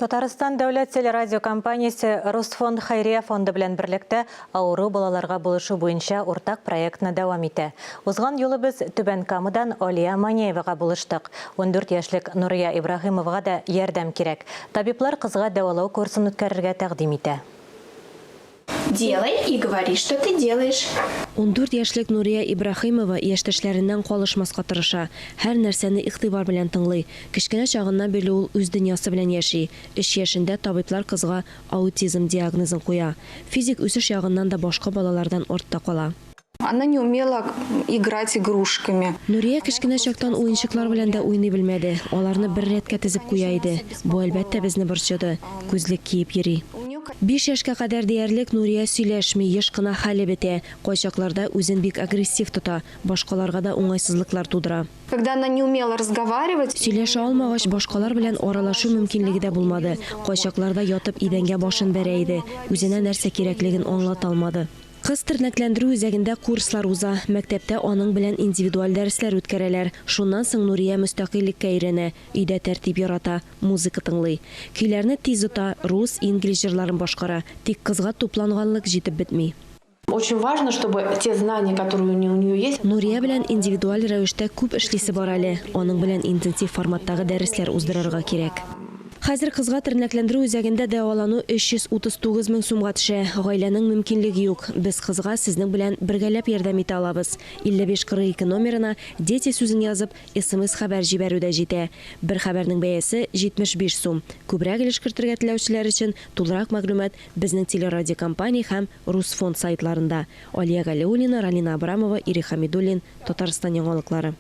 Татарстан дәүләт телерадиокомпаниясе Русфонд хәйрия фонды белән берлектә авыру балаларга булышу буенча уртак проектны дәвам итә. Узган юлы без Түбән Камадан Алия Манеевага булыштык. 14 яшьлек Нурия Ибраһимовага да ярдәм кирәк. Табиблар кызга дәвалау курсын үткәрергә тәкъдим итә. Делай и говори, что ты делаешь. 14 яшьлек Нурия Ибраһимова яшьтәшләреннән калышмаска тырыша, һәр нәрсәне игътибар белән тыңлый. Кечкенә чагыннан бирле ул үз дөньясы белән яши. Өч яшендә табиблар кызга аутизм диагнозын куя. Физик үсеш ягыннан да башка балалардан артта кала. Она не умела играть игрушками. Нурия кечкенә чактан уенчыклар белән дә уйный белмәде. Аларны бер рәткә тезеп куя иде. Бу, әлбәттә, безне борчыды. Күзлек киеп йөри. Биш яшькә кадәр диярлек Нурия сөйләшми, еш кына хәле бетә. Кайчакларда үзен бик агрессив тота, башкаларга да уңайсызлыклар тудыра. Когда она не умела разговаривать. Сөйләшә алмагач, башкалар белән аралашу мөмкинлеге дә булмады. Кайчакларда ятып идәнгә башын бәрә иде. Үзенә нәрсә кирәклеген аңлата алмады. Кыз тернәкләндерү үзәгендә курслар уза, мәктәптә аның белән индивидуаль дәресләр үткәрәләр. Шуннан соң Нурия мөстәкыйльлеккә өйрәнә, өйдә тәртип ярата, музыка тыңлый. Көйләрне тиз ота, рус, инглиз җырларын башкара. Тик кызга тупланганлык җитеп бетми. Очень важно, чтобы те знания, которые у нее есть. Нурия белән индивидуаль рәвештә күп эшлисе бар әле. Аның белән интенсив форматтагы дәресләр уздырырга кирәк. Хәзер кызга тернәкләндерү үзәгендә дәвалану 339 мең сумга төшә. Гаиләнең мөмкинлеге юк. Без кызга сезнең белән бергәләп ярдәм итә алабыз. 5542 номерына Дети сүзен язып, смс-хәбәр җибәрү дә җитә. Бер хәбәрнең бәясе, 75 сум. Күбрәк өлеш кертергә теләүчеләр өчен тулырак мәгълүмат безнең телерадиокомпания һәм Русфонд сайтларында. Алия Галиуллина, Ралина Абрамова, Ирек Хәмидуллин, Татарстан яңалыклары.